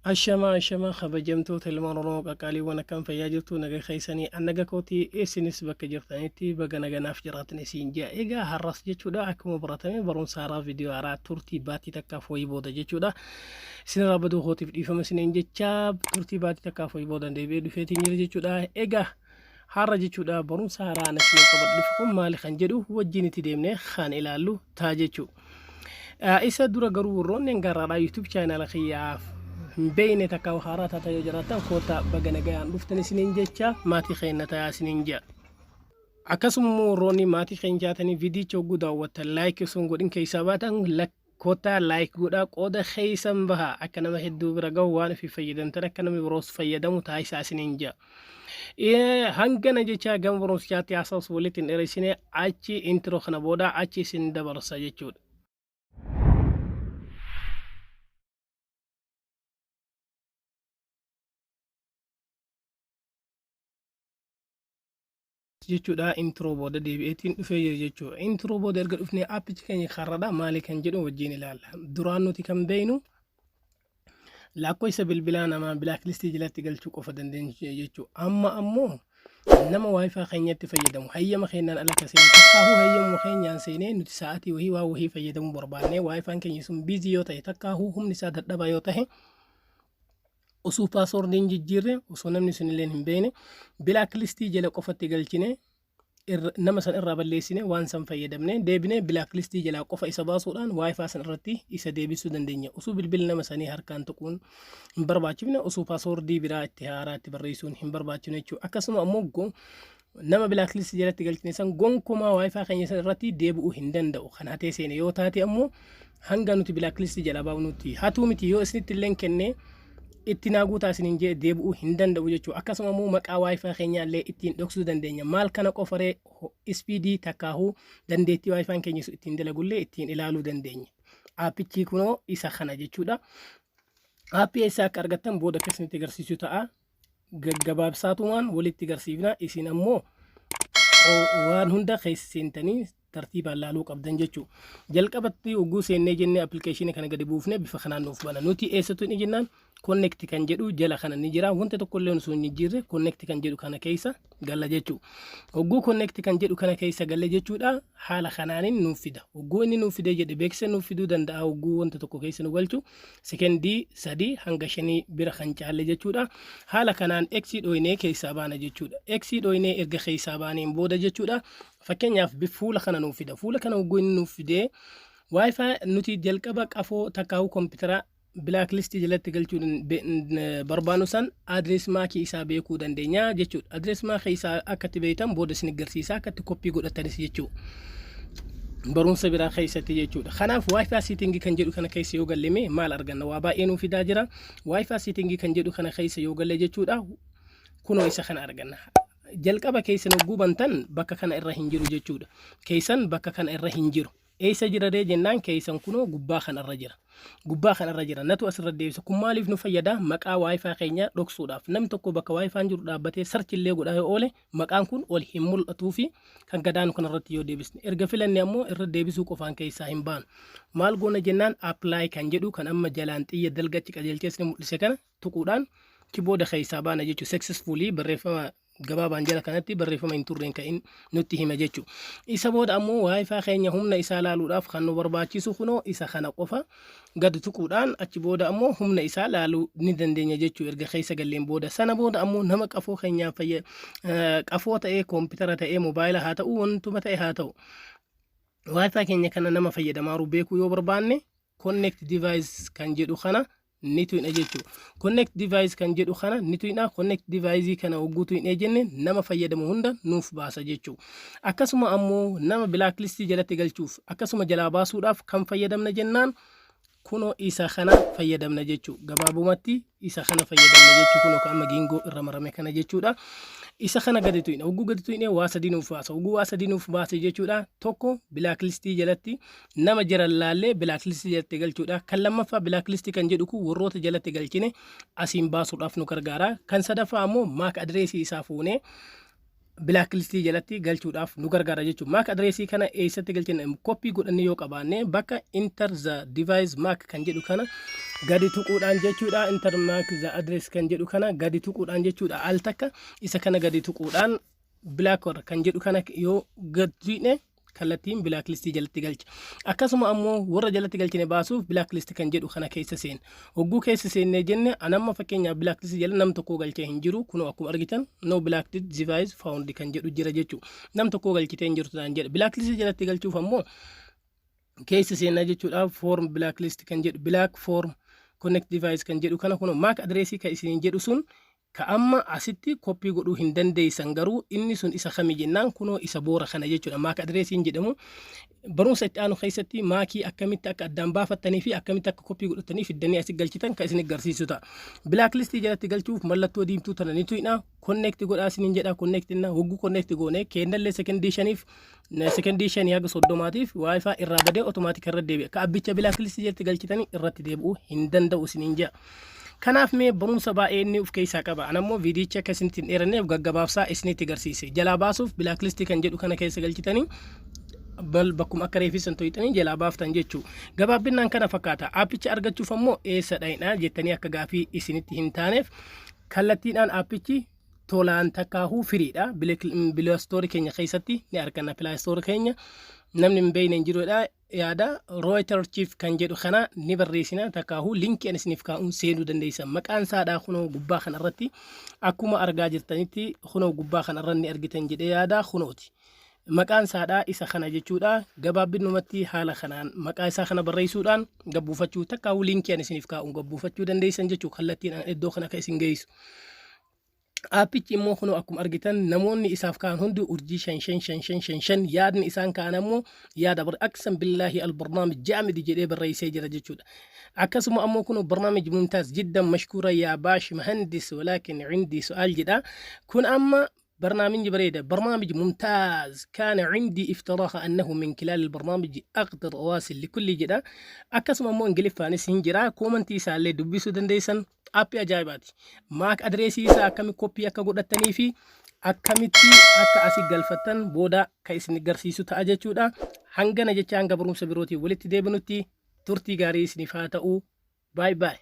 Ashamaa ashamaa, kabajamtoota ilmaan Oromoo qaqqaaliiwwan, akkam fayyaa jirtu? Naga keessanii? An naga kootii, isinis bakka jirtanitti baga naganaaf jiraatan isiin ji'a. Egaa har'as jechuudha, akkuma baratame barumsa haaraa, viidiyoo haaraa, turtii baatii takkaaf wayii booda jechuudha. Isinirraa baduu kootiif dhiifama isiniin jecha, turtii baatii takkaaf wayii booda deebi'ee dhufeetiin jira jechuudha. Egaa har'a jechuudha, barumsa haaraa ana isin qabadhu dhufe kun maali kan jedhu wajjin itti deemnee kan ilaallu ta'a jechuudha. Isa dura garuu warroonni hangaarraadhaa YouTube channel kiyyaaf hin beekne takka haaraa taata yoo jiraattan, koottaa baga nagayaan dhuftan isiniin jecha, maatii keenya tayaa isiniin jedha. Akkasuma immoo warroonni maatii keenya jaatanii viidiyicha hogguu daawwattan like osoo hin godhin keessaa baatan, koottaa like godhaa, qooda keessan baha, akka nama hedduu bira gahu, waan ofii fayyadamtan akka namni biroos fayyadamu taasisaa isiniin jedha. Hangana jecha gama barumsichaatti haasa'us walitti hin dheeressine, achi intro kana booda achi isin dabarsa jechuudha. Jechuudha, intro booda deebi'eetiin dhufee jira jechuudha. Intro booda erga dhufnee, aappichi keenya karradha maali kan jedhu wajjin ilaalla. Duraan nuti kan beeknu lakkoofsa bilbilaa namaa blacklistii jalatti galchuu qofa dandeenya jechuudha. Amma ammoo nama WiFi keenyatti fayyadamu hayyama keenyaan ala ka seene, takkaahuu hayyamuma keenyaan seenee nuti sa'aatii wahii waa wahii fayyadamuu barbaannee, WiFiin keenya sun busy yoo ta'e, takkaahuu humni isaa dadhabaa yoo ta'e, osoo passwordiin jijjiirre, osoo namni sun illee hin beekne, blacklistii jala qofatti galchine, nama san irraa balleessine, waan san fayyadamne, deebinee blacklistii jalaa qofa isa baasuudhaan WiFi san irratti isa deebisuu dandeenya. Osoo bilbila nama sanii harkaan tuquun hin barbaachifne, osoo passwordii biraa itti haaraa itti barreessuun hin barbaachifne jechuudha. Akkasuma ammoo nama blacklistii jalatti galchine san gonkumaa WiFi keenya san irratti deebi'uu hin danda'u. Kan hatee seene yoo taate ammoo hanga nuti blacklistii jalaa baafnutti hatuu miti, yoo isinitti illee kennee itti naa guutaa isiniin jee, deebi'uu hin danda'u jechuudha. Akkasuma immoo maqaa WiFi keenyaa illee ittiin dhoksuu dandeenya. Maal kana qofaree, speedii takkaahuu dandeettii WiFiin keenya sun ittiin dalagullee ittiin ilaaluu dandeenya. Aappichi kunoo isa kana jechuudha. Aappii eessaa akka argattan booda akka isinitti agarsiisu ta'a. Gaggabaabsaatumaan walitti agarsiifna. Isin ammoo waan hunda keessa seentanii tartiibaan laaluu qabdan jechuudha. Jalqabatti hogguu seennee jennee appilikeeshinii kana gadi buufnee bifa kanaan nuuf bana. Nuti eessattu inni jennaan connect kan jedhu jala kana ni jira. Wanta tokko illee osoo hin jijjiirre connect kan jedhu kana keessa galla jechuudha. Hogguu connect kan jedhu kana keessa galle jechuudha, haala kanaanin nuuf fida. Hogguu inni nuuf fidee jedhe beeksisa nuuf fiduu danda'a, hogguu wanta tokko keessa nu galchu sekendii 3 hanga 5 bira kan caalle jechuudha. Haala kanaan X dhoynee keessaa baana jechuudha. X dhoynee erga keessaa baaneen booda jechuudha, fakkeenyaaf fuula kana nuuf fida. Fuula kana hogguu inni nuuf fidee, WiFi nuti jalqaba qafoo takkaa'uu kompiitara blacklist jalatti galchuu barbaannu san address MACii isaa beekuu dandeenya jechuudha. Address MACii isaa akka itti beektan booda isin agarsiisa, akka itti copy godhatanis jechuudha. Barumsa biraa keessatti jechuudha. Kanaaf WiFi setting kan jedhu kana keessa yoo galleme maal arganna? Waa baay'ee nuuf fidaa jira. WiFi setting kan jedhu kana keessa yoo galle jechuudha, kunoo isa kana arganna. Jalqaba keessan hogguu bantan bakka kana irra hin jiru jechuudha. Keessan bakka kana irra hin jiru. Eessa jira ree jennaan, keessan kunoo gubbaa kana irra jira. Gubbaa kana irra jira. Natu asirra deebisa. Kun maaliif nu fayyada? Maqaa WiFi keenya dhoksuudhaaf. Namni tokko bakka WiFiin jiru dhaabbatee search illee godhaa yoo oole, maqaan kun ol hin mul'atuu fi kan gadaanu kanarratti yoo deebisne. Erga filanne ammoo irra deebisuu qofaan keessaa hin baanu. Maal goona jennaan, apply kan jedhu kan amma jalaan xiyya dalgachi qajeelchee isin mul'ise kana tuquudhaan booda keessaa baana jechuudha. Successfully barreeffama gabaabaan jala kanatti barreeffama hin turreen ka'in nutti hima jechuudha. Isa booda ammoo WiFi keenya humna isaa laaluudhaaf kan nu barbaachisu kunoo isa kana qofa gad tuquudhaan achi booda ammoo humna isaa laaluu ni dandeenya jechuudha erga keessa galleen booda. Sana booda ammoo nama qafoo keenyaa qafoo ta'ee, koompitara ta'ee, moobaayila haa ta'u, wantuma ta'e haa ta'u, WiFi keenya kana nama fayyadamaaru beekuu yoo barbaanne, connect device kan jedhu kana ni tuqna jechuudha. Connect device kan jedhu kana ni tuqna. Connect device kana hogguu tuqnee jenne nama fayyadamu hunda nuuf baasa jechuudha. Akkasuma ammoo nama blacklist jalatti galchuuf, akkasuma jalaa baasuudhaaf kan fayyadamna jennaan, kunoo isa kana fayyadamna jechuudha. Gabaabumatti isa kana fayyadamna jechuudha. Kunoo kan amma giingoo irra marame kana jechuudha. Isa kana gadi tuqna. Hogguu gadi tuqnee waa sadii nuuf baasa. Hogguu waa sadii nuuf baase jechuudha. Tokko, blacklistii jalatti nama jiran laallee blacklistii jalatti galchuudha. Kan lammaffaa, blacklistii kan jedhu kun warroota jalatti galchine asiin baasuudhaaf nu gargaara. Kan sadaffaa ammoo MAC addressii isaa fuunee blacklistii jalatti galchuudhaaf nu gargaara jechuudha. MAC addressii kana eessatti galchina? Copy godhannee yoo qabaanne, bakka enter the device MAC kan jedhu kana Gadi tuquudhaan jechuudha. Enter MAC the address kan jedhu kana gadi tuquudhaan jechuudha. Al takka isa kana gadi tuquudhaan block kan jedhu kana yoo gad tuqne, kallattiin black listii jalatti galcha. Akkasuma ammoo warra jalatti galchine baasuuf black list kan jedhu kana keessa seen. Hogguu keessa seennee jenne, anamma fakkeenyaaf black list jala nam tokkoo galchee hin jiru. Kunoo akkuma argitan, "No black list device found" kan jedhu jira jechuudha. Nam tokkoo galchitee hin jirtu naan jedha. Black list jalatti galchuuf ammoo keessa seenaa jechuudha. Form black list kan jedhu, block from connect device kan jedhu kana, kunoo MAC addressii kan isiniin jedhu sun ka amma asitti copy godhuu hin dandeessan. Garuu inni sun isa kami jennaan, kunoo isa boora kana jechuudha. MAC addressiin jedhamu barumsa itti aanu keessatti MACii akkamitti akka addaan baafattanii fi akkamitti akka copy godhatanii fiddanii asi galchitan kan isin agarsiisu ta'a. Black listii jalatti galchuuf mallattoo diimtuu tana ni tuqna. Connect godhaa isiniin jedha. Connect inna hogguu connect goone kennallee sekendii 5f, sekendii 5 haga 30tiif WiFi irraa badee automatic irra deebi'a. Ka abbicha black listii jalatti galchitanii irratti deebi'uu hin danda'u isiniin jedha. Kanaaf mee barumsa baay'ee inni of keessaa qaba. Anammoo viidiyicha akka isinitti hin dheeranneef gaggabaabsaa isinitti agarsiise. Jalaa baasuuf black listii kan jedhu kana keessa galchitanii bakkuma akka reefisan to'itanii jalaa baaftan jechuu. Gabaabbinaan kana fakkaata. Aappicha argachuuf ammoo eessa dhayinaa jettanii akka gaafii isinitti hin taaneef, kallattiidhaan aappichi tolaan takkaahuu freedha. Play Storeii keenya keessatti ni arganna. Play Storeii keenya namni hin beekne hin jirudha. Yaada Router Chief kan jedhu kana ni barreessina, takkaahuu linkii ani isiniif kaa'uun seenuu dandeessan. Maqaan isaadhaa kunoo gubbaa kana irratti akkuma argaa jirtanitti, kunoo gubbaa kana irra ni argitan jedhee yaada, kunooti. Maqaan isaadhaa isa kana jechuudha. Gabaabbinumatti haala kanaan maqaa isaa kana barreessuudhaan gabbuufachuu, takkaahuu linkii ani isiniif kaa'uun gabbuufachuu dandeessan jechuu, kallattiin iddoo kana akka isin geessu. Aappichi immoo kunoo akkuma argitan namoonni isaaf ka'an hundi urjii shan shan shan shan shan shan. Yaadni isaan ka'an ammoo yaada bar أقسم بالله البرنامج جامد jedhee barreessee jira jechuudha. Akkasuma ammoo kunoo "برنامج ممتاز جدا، مشكورة يا باش مهندس، ولكن عندي سؤال" jedha. Kun amma برنامج بريدة، برنامج ممتاز، كان عندي افتراض أنه من خلال البرنامج أقدر أواصل لكل jedha. Akkasuma ammoo Ingiliffaanis hin jira. Commentii isaallee dubbisuu dandeessan. Aappii ajaa'ibaati. MAC addressii isaa akkami copy akka godhattanii fi akkamitti akka asii galfattan booda kan isin agarsiisu ta'a jechuudha. Hangana jecha, hanga barumsa birootiin walitti deebinutti turtii gaarii isiniif haa ta'u. Bye bye.